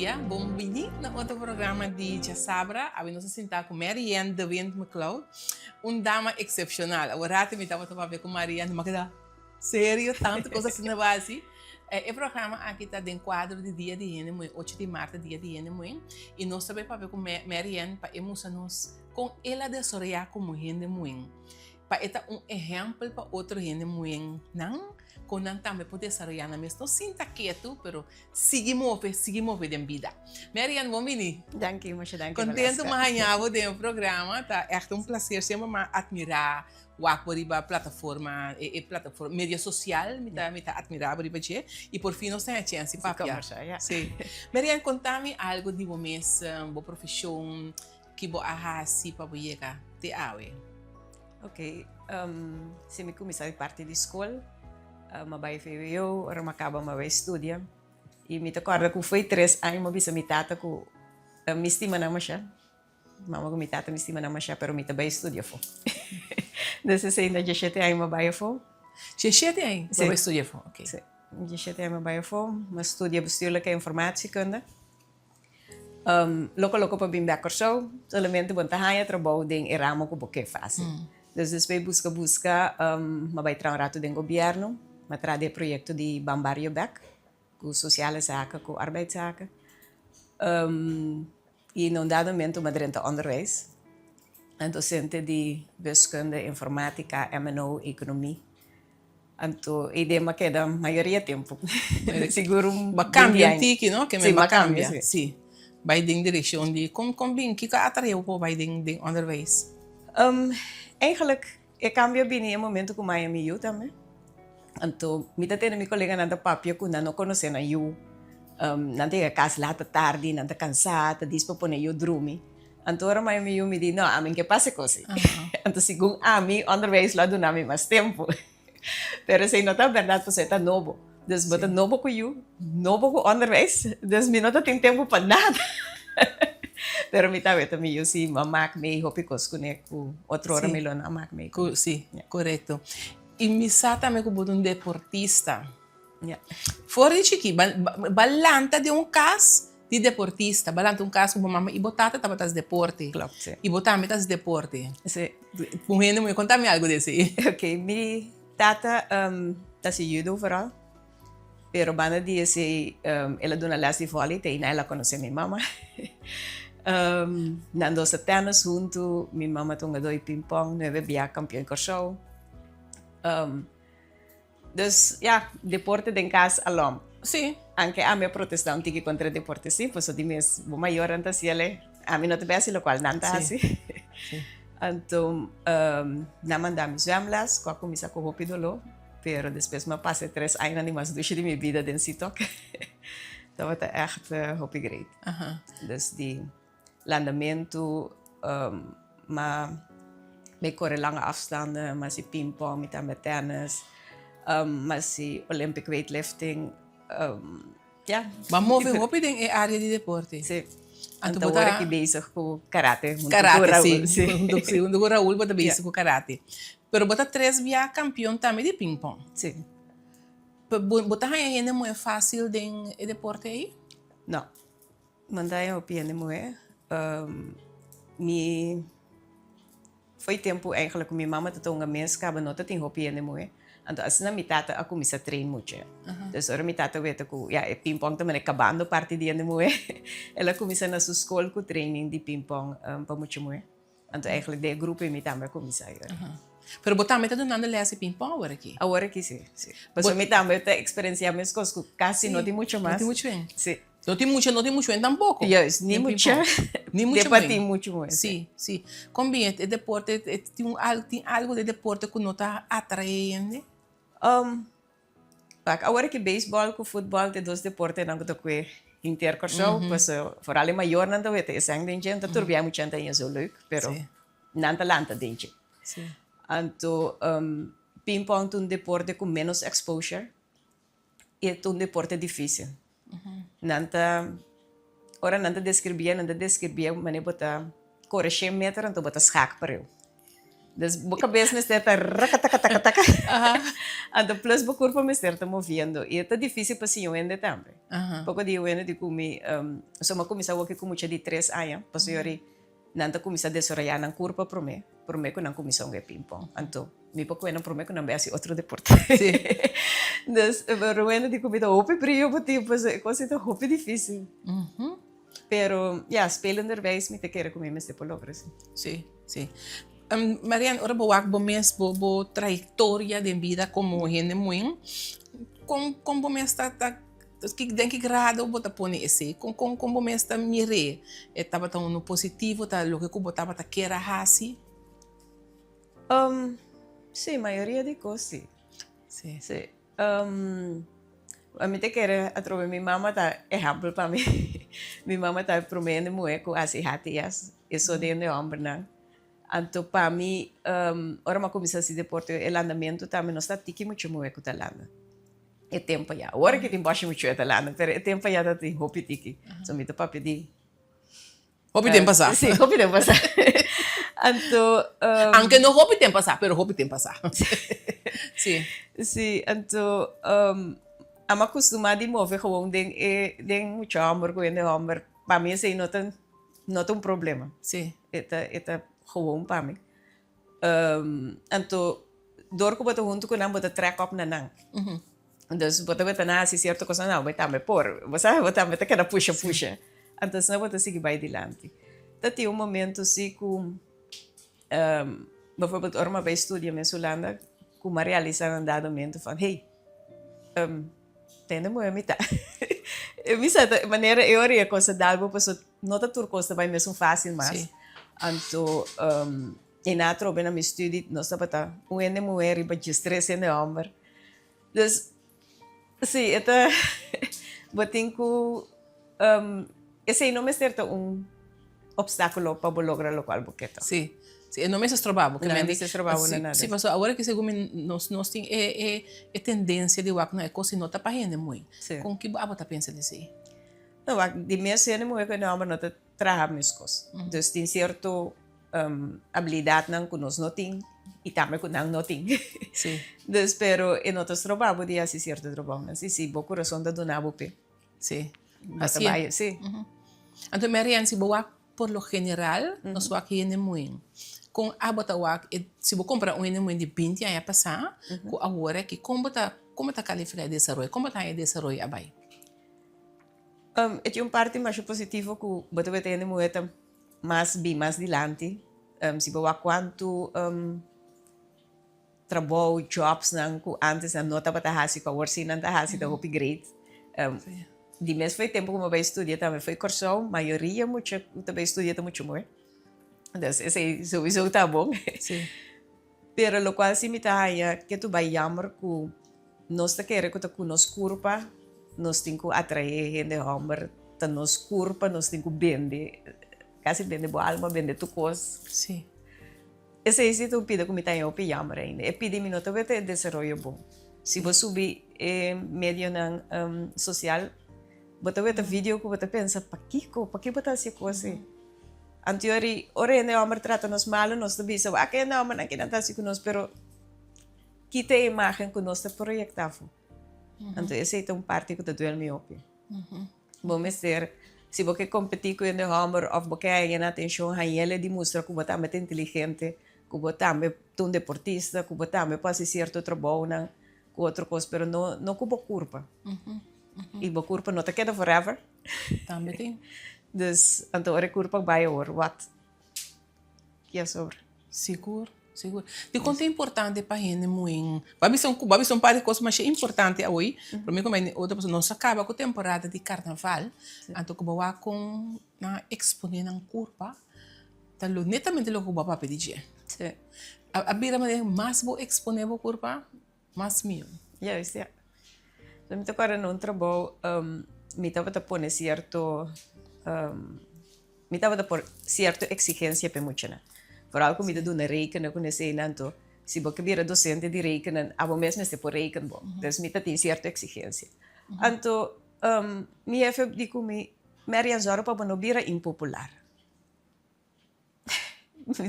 dia, bon bini na otro programa di Djasabra. Awe nos a sinta ku Mary Ann de Wind McLeod, un dama eksepshonal. Awor ratu mi tabata papia ku Mary Ann, mi a keda serio, tantu kos asina bo a hasi. E programa aki ta den kuadro di Dia di Hende Muhé, ocho di mart ta Dia di Hende Muhé, i nos ta bai papia ku Mary Ann pa e mustra nos kon el a desaroyá komo hende muhé. Pa e ta un ehèmpel pa otro hende muhénan kon nan tambe por desaroyá nan mes. No sinta ketu, pero sigui move, sigui move den bida. Mary Ann, bon bini. Danki, masha danki, Kontentu Valeska. mi haña bo den e programa. Ta ègt un plaser. Semper mi a atmirá wak bo riba plataforma, e plataforma, media sosial, mi ta mi ta atmirá bo riba dje. I por fin nos ta haña chèns di Si papia. kombersá, ya. Sí. Mary Ann, konta mi algu di bo mes, bo profeshon, Ki bo a hasi pa bo yega te awe? Ok, si mi kuminsá di parti di skol, mi a bai vwo, ora mi a kaba mi a bai studia i mi ta kòrda ku foi tres aña mi a bisa mi tata ku mi stima nan mashá, mama ku mi tata mi stima nan mashá pero mi ta bai studia afó. Des esei na dieshete aña mi a bai afó. Dieshete aña bo a bai studia afó? Ok. Si, dieshete aña mi a bai afó, mi a studia bestuurlijke informatiekunde. Loko loko pa bin bek Kòrsou, solamente bo no ta haña trabou den e ramo ku bo ke fásil. Dus despues buska buska, mi a bai traha un ratu den gobièrnu, mi a traha den e proyekto di Ban Bario Bek, ku sosiale zaken, ku arbeidszaken. I na un dado momento mi a drenta ònderwijs, a dosente di wiskunde, informatika, mno, ekonomie. Anto e idea m'a keda mayoria tempu. Sigur un B'a cambia un binti aña. tiki, no? Ke Sí, men b'a m'a cambia, cambia. sí. Sí. Bai den direccion di con con bin kiko a atrae bo pa bai den den onderwijs? Eigenlijk e cambio a bini e momento ku maya mi yu tambe. Anto mi ta tende mi coleganan ta papia ku nan no conoce nan yu. Nan ta yega cas laat tardi, nan ta cansa, ta dis pa pone yu drumi. Anto ora maya mi yu mi di, no, ami n'ke pasa e kos ei. Anto segun ami, onderwijs lo a duna mi mas tempu. Pero esei no ta bèrdat pasobra e ta nobo. Dus bo ta nobo ku yu, nobo ku onderwijs, dus mi no ta tin tempu pa nada. Pero mi ta weta mi yu si mi a mak mei hopi kos kuné ku otro ora mi lo no a mak mei kuné. Si, korekto. I mi sa tambe ku bo ta un deportista. Ya. For di chikí, bo a lanta den un kas di deportista, bo a lanta un kas ku bo mama i bo tata tabata hasi deporte. Klopt, si. I bo tambe ta hasi deporte. Si. Un hende muhé, konta mi algu di esei. Ok, mi tata ta hasi judo vooral, pero banda di esei el a duna les di vòlei, te einan el a konosé mi mama. Nan dos ta tènis huntu, mi mama ta hungadó di pingpong, nuebe bia kampion Kòrsou. Dus ya, deporte den kas a lòm. Sí. Anke ami a protestá un tiki kontra deporte sí, pasobra di mes bo mayornan ta hasi al'e, ami no ta bai hasi lokual nan ta hasi. Anto nan manda mi zwemles ku a kuminsá ku hopi doló, pero despues mi a pasa e tres añanan di mas dushi di mi bida den Sitok. Tabata ègt hopi great. Dus di Landamentu, ma mi kore lange afstanden, mi hasi pingpong, mi tambe tennis, mi hasi olympic weightlifting, ya. Bo a move hopi den e area di deporte. Si. Anto Anto bo ta. awor aki bezig ku karate huntu ku Karate, Raul. si. Si, huntu ku Raul bo ta bezig ku karate. Pero bo ta tres bia kampion tambe di pingpong. Si. Bo ta haña hende muhé fásil den e deporte ei? No. Manda e hopi hende muhé. Mi foi tempu eigenlijk ku mi mama ta tonga mes kaba no ta tin hopi hende muhé. Anto asina mi tata a kuminsá train mucha. Dus ora mi tata weta ku ya e pingpong ta manera kabando parti di hende muhé, el a kuminsá na su skol ku training di pingpong pa mucha muhé. Anto eigenlijk den e grupo ei mi tambe a kuminsá yora. Pero bo tambe ta dunando les di pingpong awor aki? Awor aki si, si. Pasobra mi tambe ta eksperensiá meskos ku kasi no tin mucha mas. No tin mucha hende. Si. No tin mucha, no tin mucho hende tampoco. Juist, ni mucha. Ni mucha Depa tin mucho muhe. Si, si. Con bien e deporte tin un algo, tin algo den deporte cu no ta atrae hende? Wak, awor ki beisbol cu futbol ta e dos deportenan cu ta cue henter Corsou, paso vooral e mayornan ta weta esnan den dje, ta tur bia mucha ta haña zo leuk, pero nan ta lanta den dje. Anto pingpong ta un deporte cu menos exposure. E ta un deporte difícil. Nan ta, ora nan ta describié, nan ta describié manera bo ta kore shen meter anto bo ta schaak pareu. Dus bo kabes mester ta rakatakataka. Anto plus bo kurpa mester ta moviendo. I e ta difísil pa siña un hende tambe. Poko di un hende di ku mi, so mi a kuminsá woki ku mucha di tres aña, pasobra yori nan ta kuminsá desaroyá nan kurpa promé, promé ku nan kuminsá hunga e pimpon. Anto mi por kuena promé ku nan bai hasi otro deporte. Dus, pero un hende di ku mi ta hopi brio bo tin, pasobra e kos ei ta hopi difísil. Pero ya, spelenderwijs mi ta kere ku mi mester por logra si. Sí, sí. Marianne, ora bo wak bo mes, bo bo trayectoria den bida komo hende muhé, kon kon bo mes ta ta den ki grado bo ta pone esei? Kon kon kon bo mes ta mir'é? E tabata unu positivo, ta loke ku bo tabata kier a hasi? Sí, mayoria di kos sí. Sí. Sí. Mi ta kere atrobe mi mama ta ehèmpel pa mi. Mi mama ta e promé hende muhé ku hasi HTS, e so di hende hòmbernan. Anto pa mi, ora mi a kuminsá hasi deporte, e landamentu tambe no sta tiki muchu muhé ku ta landa e tempu ayá. Awor ke tin bòshi muchu e ta landa, pero e tempu ayá ta tin hopi tiki. So mi ta papia di Hopi tempu pasá. Sí, hopi tempu pasá. Anto. Aunke no hopi tempu pasá, pero hopi tempu pasá. Sí. Sí, anto amo a kustumá di move gewoon den e den mucha hòmber ku hende hòmber. Pa mi esei no ta no ta un problema. Sí. E ta e ta gewoon pa mi. Anto dor ku bo ta huntu ku nan bo ta trèk òp na nan. Dus bo ta weta nan hasi sierto kosnan, no, bo tambe por. Bo sa, bo tambe ta keda pusha pusha. Anto asina bo ta sigui bai dilanti. Ta tin un momento si ku, bijvoorbeeld ora mi a bai studia mes Hulanda, ku mi a realisa na un dado momento van, hey, tende muhé mi ta. Mi sa ta manera e ora e kos a dal bo pasobra no ta tur kos ta bai mesun fásil mas. Anto e nan atrobe na mi studi nos tabata un hende muhé riba diestres hende hòmber. Dus, sí, e ta, bo tin ku, esei no mester ta un opstákulo pa bo logra lokual bo ke ta. Sí, sí, e no mester stroba bo. No, e mester stroba bo na nada. Sí, pasobra awor aki segun mi nos nos tin e e e tendensia di wak no e kos si no ta pa hende muhé. Sí. Kon ki bo abo ta pensa di esei? No, wak, di mes hende muhé ku hende hòmber no ta traha meskos. Dus tin sierto abilidatnan ku nos no tin i tambe ku nan no tin. Sí. Dus pero e no ta stroba bo di hasi sierto trabounan. Si, si bo kurason ta duna bo p'e. Sí. Bo ta Así e. bai, sí. Anto Marianne, si bo wak por lo general, nos wak hende muhé. Kon abo ta wak e, si bo kompara un hende muhé di binti aña pasá ku awor aki, kon bo ta, kon bo ta kalifiká e desaroyo? Kon bo ta haña e desaroyo a bai? E tin un parti masha positivo ku bo ta weta hende muhé ta mas bin mas dilanti. Si bo wak kuantu trabou, jobsnan ku antes nan no tabata hasi ku awor si nan ta hasi ta hopi great. Di mes for e tempu ku mi a bai studia tambe for Kòrsou mayoria mucha ku ta bai studia ta mucha muhé. Entonces esei souiso ta bon. Pero lokual si mi ta haña ke tu bai yammer ku Nos ta kere ku ta ku nos kurpa nos tin ku atraé hende hòmber, ta nos kurpa nos tin ku bende, kasi bende bo alma, bende tur kos. Sí. Esei si ta un pida ku mi ta haña hopi yammer ainda. E pidi mi no ta weta e desaroyo bon. Si bo subi e medionan sosial, bo ta weta video ku bo ta pensa, pakiko? Pakiko bo ta hasi e kos ei? Anteori, ora hende hòmber trata nos malu, nos ta bisa, wak e hende hòmbernan kinan ta hasi ku nos, pero. Kita e imagen ku nos ta proyektá afó. Anto esei ta un parti ku ta duel mi hopi. Bo mester, si bo ke kompetí ku hende hòmber òf bo ke haña nan atenshon, hañ'el e di mustra ku bo tambe ta inteligente, ku bo tambe ta un deportista, ku bo tambe por hasi sierto trabounan ku otro kos, pero no no ku bo kurpa. I bo kurpa no ta keda forever. Tambe tin. Dus, anto ora e kurpa bai awor, wat? Kia sobre. Sigur, sigur. Dikon ta importante pa hende muhé? Bo a bisa un, bo a bisa un par di kos masha importante awoy, promé ku mi otro pasobra nos a kaba ku temporada di karnaval, anto ku bo wak kon nan a eksponé nan kurpa, ta lo netamente loke ku bo a papia di dje. Sí. A bira manera mas bo eksponé bo kurpa, mas mihó. Juist, ja. Mi ta kòrda na un trabou, mi tabata pone sierto. Mi tabata por sierto eksigensia pa e muchanan. Foral ku mi ta duna rekenen ku neseinan, anto si bo ke bira dosente di rekenen, abo mes mester por reken bo. Dus mi ta tin sierto eksigensia. Anto mi hefe di ku mi, Marian, zòrg pa bo no bira impopular.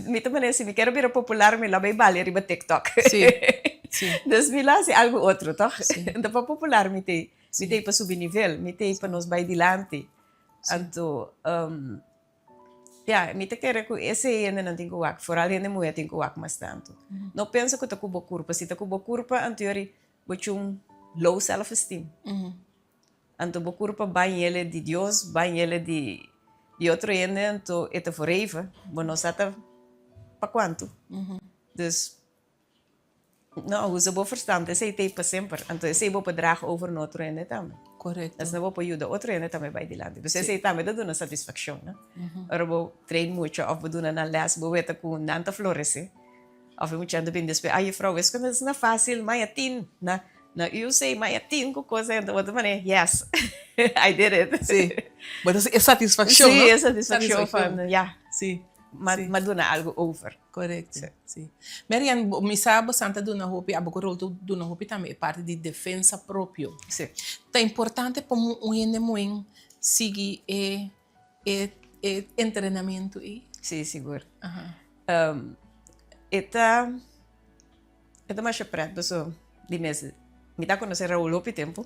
Mi ta manera si mi kier bira popular mi lo bay balia riba TikTok. Sí, sí. Dus mi lo hasi algo otro, toch? Sí. Anto pa popular mi t'ei. Mi t'ei pa subi nivel, mi t'ei pa nos bay dilanti. Anto, ya, mi ta kere ku esei hendenan tin ku wak, foral hende muhé tin ku wak mas tantu. No pensa ku ta ku bo kurpa, si ta ku bo kurpa anto yori bo chun low self esteem. Anto bo kurpa bañ'ele di Dios, bañ'ele di di otro hende, anto e ta forever, bo no sa ta pa kuantu. Dus, no, usa bo verstand, esei ta ei pa semper, anto esei bo por draga over na otro hende tambe. Korekto. Asina bo por yuda otro hende tambe bai dilanti. Pues esei tambe ta duna satisfakshon, no? Ora bo train mucha òf bo duna nan lès, bo weta ku nan ta floresé. Of e muchanan ta bini despues, ay juffrouw, wiskunde ta asina fácil, maya tin na na UC, maya tin ku kos ei. Anto bo ta pone, yes, I did it. Sí, bo ta e satisfakshon, Sí, no? e satisfakshon van, ya, Sí, m'a sí. m'a duna algu over. Korekto, Sí. sí. Marianne, bo mi sa bosan ta duna hopi, abo ku Raul ta duna hopi tambe e parti di defensa propio. Sí. Ta importante pa un hende muhé sigui e E e entrenamentu ei? Sí, sigur. E ta e ta masha pret paso di mes mi ta konosé Raul hopi tempu.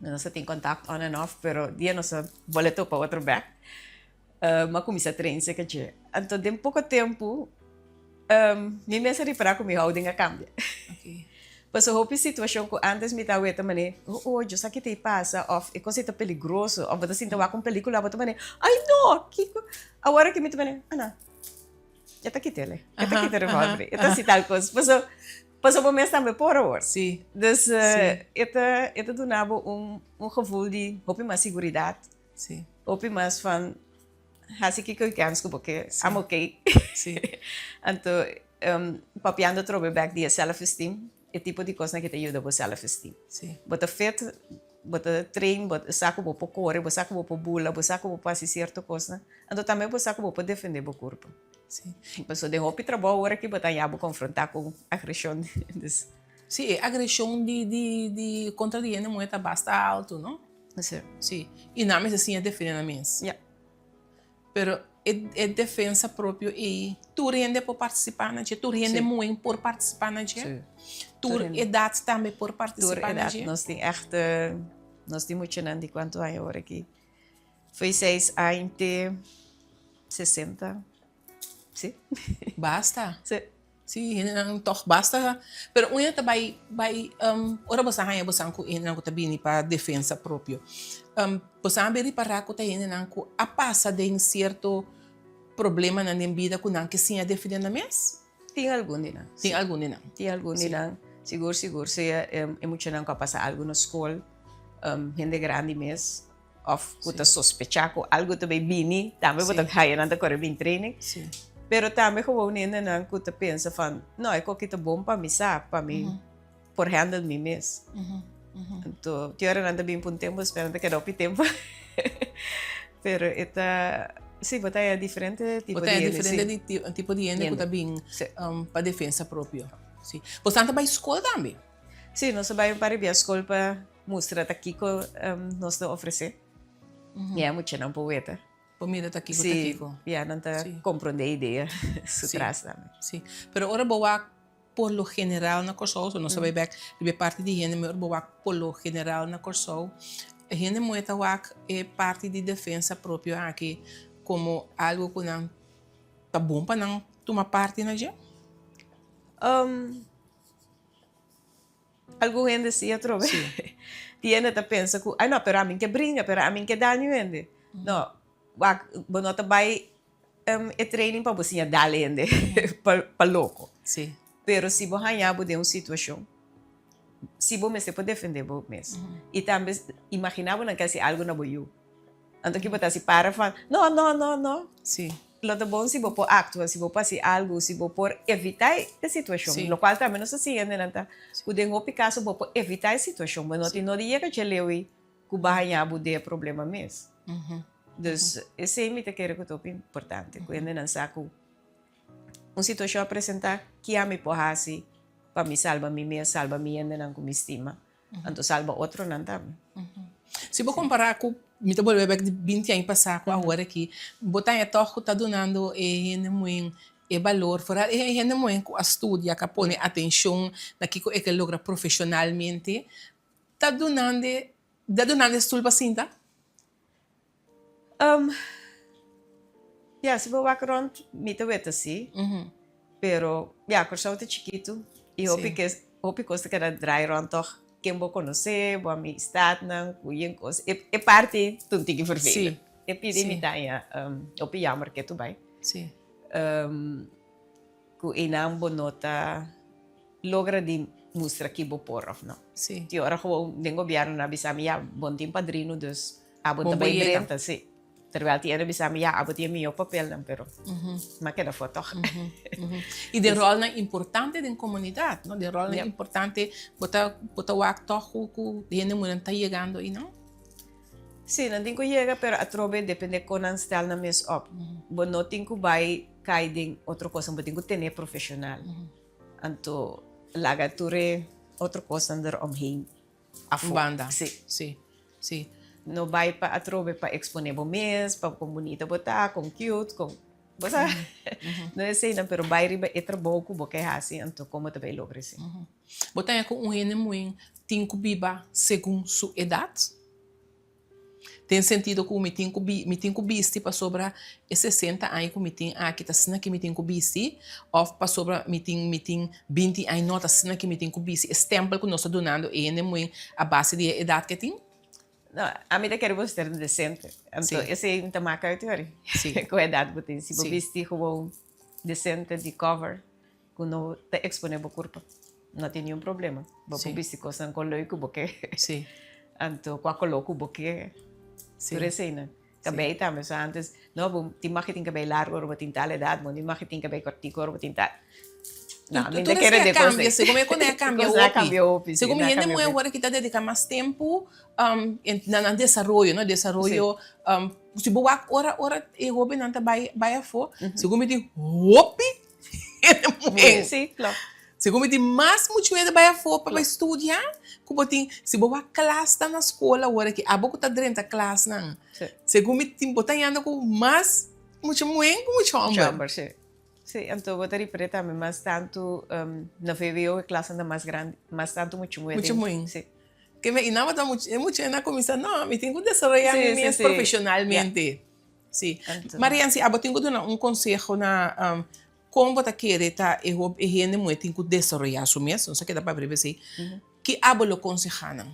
Nos a tin kontakt on en off pero dia nos a bole topa otro bek mi a kuminsá train serka dje. Anto den poko tempu Mi mes a ripará ku mi houding a kambia. Pasobra hopi situashon ku ántes mi ta weta manera, oh oh, yo sa ki ta pasa òf e kos ei ta peligroso òf bo ta sinta wak un pelíkula bo ta manera, ai no, kiko? Awor aki mi ta manera, ah no, e ta kita el'e, e ta kita revòlver ei, e ta hasi tal kos. Pasobra, pasobra bo mes tambe por awor. Dus e ta, e ta duna bo un un gevoel di hopi mas siguridat, hopi mas van. Hasi kiko i kens ku bo ke, I'm okay. Sí. Anto, papiando atrobe bek di e self-esteem, e tipo di kosnan ki ta yuda bo self-esteem. Sí. Bo ta fit, bo ta train, bo sa ku bo por kore, bo sa ku bo por bula, bo sa ku bo por hasi sierto kosnan. Anto tambe bo sa ku bo por defende bo kurpo. Sí. Pasobra den hopi trabou ora ki bo ta haña bo konfrontá ku agreshon, dus. Sí, e agreshon di di di kontra di hende muhé ta basta altu, no? Sí. Sí. I nan mester siña defende nan mes. Ja. Pero e e defensa propio ei, tur hende por partisipá na dje, tur hende Sí. muhé por partisipá na dje, Sí. tur Tur hende. edat tambe por Tur partisipá na edat. dje. Nos tin ègt, nos tin muchanan di kuantu aña awor aki? Foi seis aña te sesenta, sí. Basta. Sí. Sí, hendenan tòg basta. Pero un hende ta bai bai ora bo sa haña bo san ku hendenan ku ta bini pa defensa propio. Bo sa a ripará ku ta hendenan ku a pasa den sierto problemanan den bida ku nan ke siña defendé nan mes? Tin algun di nan. Tin algun di nan. Tin algun di nan. Sigur sigur sea e muchanan ku a pasa algu na skol, hende grandi mes. Of ku ta sospechá ku algu ta bai bini, tambe bo ta haya nan ta kore bin training. Pero tambe gewoon hendenan ku ta pensa van, no, e koki ta bon pa mi sa, pa mi por handle mi mes. Anto, tin ora nan ta bin pa un tempu, despues nan ta keda hopi tempu. Pero e ta, si, bo ta haya diferente tipo Bo di ta haya hende, si. diferente tipo di hende ku ta bin pa defensa propio. Si. Bo sa nan ta bai skol tambe? Si, nos a bai un par di bia skol pa Mustra ta kiko nos ta ofresé. Ya muchanan por weta. Por mira ta kiko ta kiko. Sí, ya nan ta komprondé e idea su tras tambe. Sí, pero ora bo wak por lo general na Kòrsou, so nos ta bai bèk riba e parti di hende muhé, ora bo wak por lo general na Kòrsou, e hende muhé ta wak e parti di defensa propio aki komo algu ku nan ta bon pa nan tuma parti na dje? Algun hende si atrobe. Tin hende ta pensa ku, ai no, pero ami ke bringa, pero ami ke dal niun hende. No, wak, bo no ta bai e training pa bo siña dal hende pa loko. Pero si bo haña bo den un situashon, si bo mester por defende bo mes. I tambe imagina bo nan ke hasi algu na bo yu. Anto ki bo ta hasi para van, no, no, no, no. Sí. Lo ta bon si bo por actua, si bo por hasi algu, si bo por evita e situacion. Sí. Locual tambe nos ta siña hendenan ta cu den hopi caso bo por evita e situacion. Bo no tin no di yega dje leu ei cu bo a haña bo den e problema mes. Dus esei mi ta kere cu ta hopi importante, cu hendenan sa cu un situacion a presenta, kia mi por hasi pa mi salba mi mes, salba mi hendenan cu mi stima. Anto salba otronan tambe. Si bo kompará ku Mi ta bolbe bek di binti aña pasá ku awor aki. Bo ta haña tòg ku ta dunando e hende muhé e balor, foral e hende muhé ku a studia, ku a pone atenshon na kiko e ke logra profeshonalmente, ta dunando ta dunando e stul pa sinta? Ya, si bo wak rònt mi ta weta si, pero ya, Kòrsou ta chikitu i hopi kes hopi kos ta keda drai rònt tòg. Ken bo konosé, bo amistatnan, ku yen kos. E e parti ei ta un tiki vervelend. E pidi mi ta haña hopi jammer ke tu bai. Ku einan bo no ta logra di mustra ki bo por of no. Tin ora gewoon den gobièrnu nan a bisa mi ya bo no tin padrino dus abo no ta bai drenta. Si. Terwijl tin hende bisa mi ya abo tin e mihó papelnan pero mi a keda for tòg. I den ròlnan importante den komunidat no den ròlnan importante bo ta bo ta wak tòg ku ku hende munan ta yegando einan? Si nan tin ku yega pero atrobe depende kon nan stel nan mes op. Bo no tin ku bai kai den otro kosnan bo tin ku tene profeshonal. Anto laga tur e otro kosnan der omheen afó. Un banda. Si. Si, si. No bai pa atrobe pa expone bo mes, pa kon bunita bo ta, kon cute, kon, bo sa. No eseinan, pero bai riba e trabou ku bo ke hasi, anto kon bo ta bai logra esei. Bo ta haña ku un hende muhé tin ku biba segun su edat? Den sentido ku mi tin ku mi tin ku bisti pasobra e sesenta aña ku mi tin aki ta asina ke mi tin ku bisti òf pasobra mi tin mi tin binti aña no ta asina ke mi tin ku bisti. E stèmpel ku nos ta dunando e hende muhé a base di e edat ke e tin. No, ami ta kere bo ser decente. Anto esei no ta maka uit hoor. Ku edat bo tin. Si bo bisti gewoon decente di cover ku no ta expone bo kurpa. No tin niun problema. Bo por bisti kosnan kon leuk ku bo ke. Anto kua koló ku bo ke. Tur eseinan. Kabei tambe. So antes, no, bo tin mag tin kabei largu ora bo tin tal edat, bo no tin mag tin kabei kòrtiku ora bo tin tal. No, mi no ta Tur kere esei a den kos kambia ei. segun e kone a kambia Kosnan a hopi. kambia hopi, si, Segun mi nan a hende kambia muhé hopi. awor aki ta dediká mas tempu na nan desaroyo, no, desaroyo si bo wak ora ora e hóbennan ta bai bai afó, segun mi tin hopi hende muhé. Sí, klopt. Segun mi tin mas muchu hende bai afó pa bai studia ku bo tin, si bo wak klasnan na skol awor aki, abo ku ta drenta klasnan, segun mi tin bo ta yanda ku mas mucha muhé ku mucha Mucha hòmber. hòmber, sí. Sí, anto bo ta ripar'é tambe mas tantu na vwo e klasnan ta mas grandi, mas tantu mucha muhé Mucha den. muhé. Sí. Ke me i nan bo ta mucha, e mucha nan a kuminsá, no, mi tin ku desaroyá mi mes profeshonalmente. Sí. Marian, si abo tin ku duna un konseho na Kon bo ta kere ta e hopi e hende muhé tin ku desaroyá su mes? Nos a keda papia riba esei. Ki abo lo konsehá nan?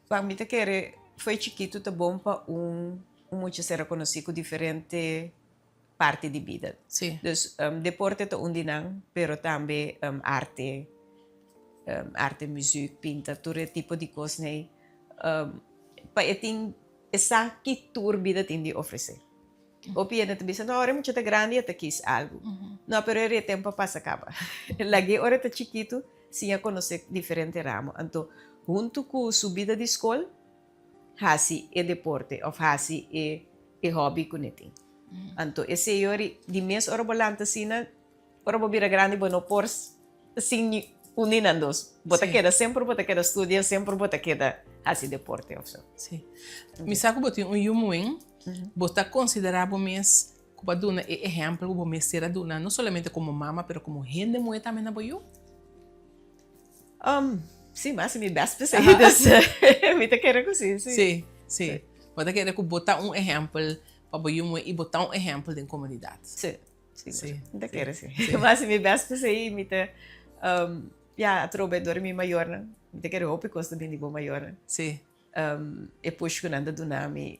Pa mi ta kere fo'i chikitu ta bon pa un mucha ser rekonosí ku diferente parti di bida. Dus deporte ta un di nan, pero tambe arte, arte, muziek, pinta, tur e tipo di kosnan ei. Pa e tin E sa ki tur bida tin di ofresé. Hopi hende ta bisa, no, ora e mucha ta grandi e ta kis algu. No, pero e tempu a pasa kaba. Lag'é ora e ta chikitu siña konosé diferente ramo. Anto, huntu ku su bida di skol, hasi e deporte òf hasi e e hòbi ku ne tin. Anto, esei ora di mes ora bo lanta asina, Ora bo bira grandi bo no por sin un di nan dos. Bo ta keda semper bo ta keda studia, semper bo ta keda hasi deporte of so. Sí. Mi sa ku bo tin un yu muhé, bo ta konsiderá bo mes ku bo a duna e ehèmpel ku bo mester a duna, no solamente komo mama pero komo hende muhé tambe na bo yu? Sí, mi a hasi mi bèst p'esei, dus mi ta kere ku sí, sí. Sí, sí. Bo ta kere ku bo ta un ehèmpel pa bo yu muhé i bo ta un ehèmpel den komunidat. Sí. Sí, mi ta kere sí. Mi a hasi mi best p'esei i mi ta, ya, atrobe dor mi mayornan. Mi ta kere hopi kos ta bini di bo mayornan. Sí. E push ku nan ta duna mi,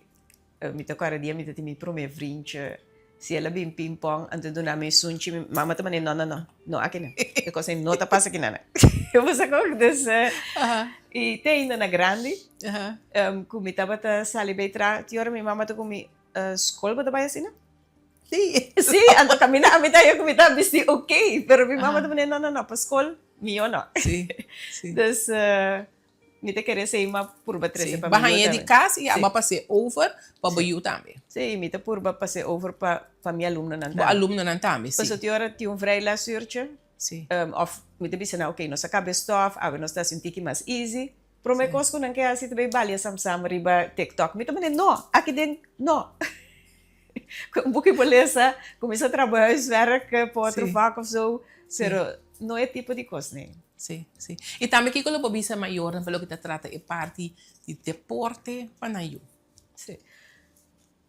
mi ta kòrda dia mi ta tin mi promé vrintje, si el a bin pinpòn, anto e duna mi sunchi, mi mama ta manda, no, no, no, no akinan. E kos ei no ta pasa akinan. Bo sa kon? Dus, i te ainda na grandi, ku mi tabata sali bai traha, tin ora mi mama ta ku mi, Skol bo ta bai asina? Sí. Sí, anto camina a mitad yo cu mi ta bisti ok, pero mi mama ta pone no, no, no, pa school mihó no. Sí, sí. Dus mi ta kere esey ma purba trece Sí, pa ba mi yu hañ'é di tambe. cas y Sí. aba pas'é over pa bo yu tambe. Sí, mi ta purba pas'é over pa pa mi alumnonan Bo tambe. alumnonan tambe, sí. Pasobra tin ora tin un vrijlesuurtje, Sí. of mi ta bisa nan, ok, nos a caba e stof, awe nos ta haci un tiki mas easy. Prome kos ku nan ke hasi ta bai balia samsam riba TikTok. Mi ta manda, no, aki den no. Ku un buki bo lesa, kuminsá traha huiswerk pa otro vak of so, pero no e tipo di kos nei. Sí, sí. I tambe kiko lo bo bisa mayornan pa loke ta trata e parti di deporte pa nan yu? Sí.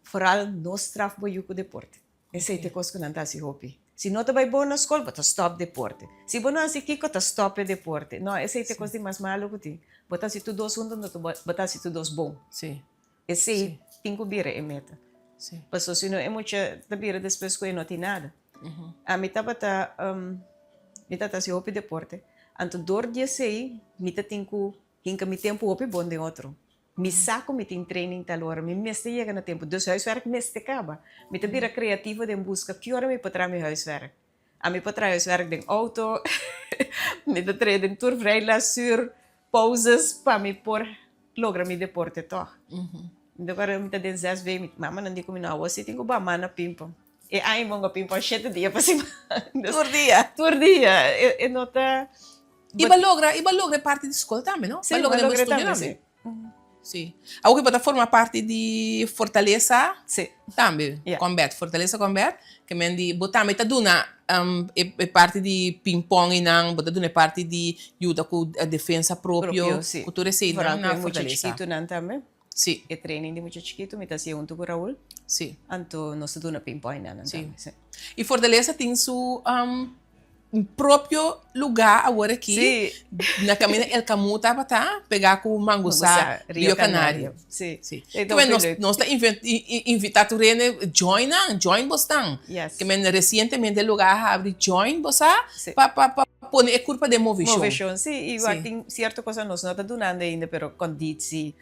Foral no straf bo yu ku deporte. Esei ta e kos ku nan ta hasi hopi. Si no ta bai bon na skol, bo ta stòp deporte. Si bo no hasi kiko, ta stòp e deporte. No, esei ta e kos di mas malu ku tin. Bo ta hasi tur dos huntu, anto bo ta hasi tur dos bon. Esei tin ku bira e meta. Pasobra si no e mucha ta bira despues ku e no tin nada. Ami tabata, mi tabata hasi hopi deporte, anto dor di esei mi ta tin ku hinka mi tempu hopi bon den otro. Mi sa ku mi tin training tal ora, mi mester yega na tempu, dus huiswerk mester kaba. Mi ta bira kreativo den buska ki ora mi por traha mi huiswerk. Ami por traha huiswerk den outo, mi ta traha den tur vrijlesuur, pauzes pa mi por logra mi deporte tòg. Mi ta kòrda mi ta den zes B, mi mamanan di ku mi, no awor si tin ku ba mana pimpon. E aña bonga pimpon shete dia pa siman. Tur dia? Tur dia. E no ta. I bo logra, i bo logra e parti di skol tambe, no? Sí, bo logra tambe, sí. Sí. Awor ku bo ta forma parti di Fortalesa Sí. tambe, Ja. Combat, Fortalesa Combat, ke men di bo tambe ta duna e e parti di pingpong einan, bo ta duna e parti di yuda ku defensa propio, Propio, sí. ku tur eseinan Vooral ku na e mucha Fortalesa. chikitunan tambe. Sí. E training di mucha chikitu mi ta hasié huntu ku Raul. Sí. Anto nos ta duna pinpoint na nan tambe. Sí. I Fortaleza tin su propio lugá awor aki. Sí. Na kaminda El Camu tabata pegá ku Mangusá, Rio Canario. Sí. Sí. Ke men nos nos ta invitá tur hende join nan, join bosnan. Yes. Ke men resientemente e lugá a habri, join bosa pa pa pa pone e kurpa den movishon. Movishon, sí. I wak tin sierto cosa nos no ta dunando ainda pero konditsi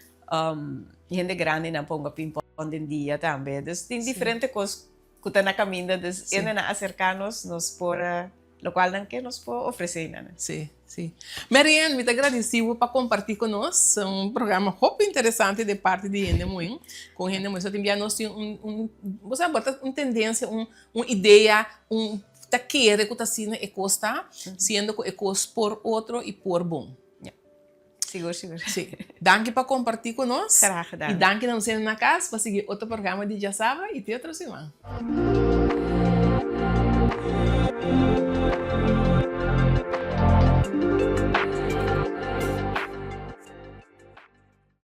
Hende grandinan ponga pimpon den dia tambe. Dus tin diferente kos ku ta na kaminda. Dus hende nan aserká nos, nos por lokual nan ke nos por ofresé nan. Sí, sí. Marianne, mi ta gradisí bo pa kompartí ku nos un programa hopi interesante den parti di hende muhé. Kon hende muhé so tin bia nos tin un un bo sa bo ta un tendensia, un un idea, un ta kere ku ta asina e kos ta, siendo ku e kos por otro i por bon. Sigur, sigur. Sí. Danki pa kompartí ku nos. Graag gedaan. I danki na nos hende na kas pa sigui otro programa di Djasabra i te otro siman.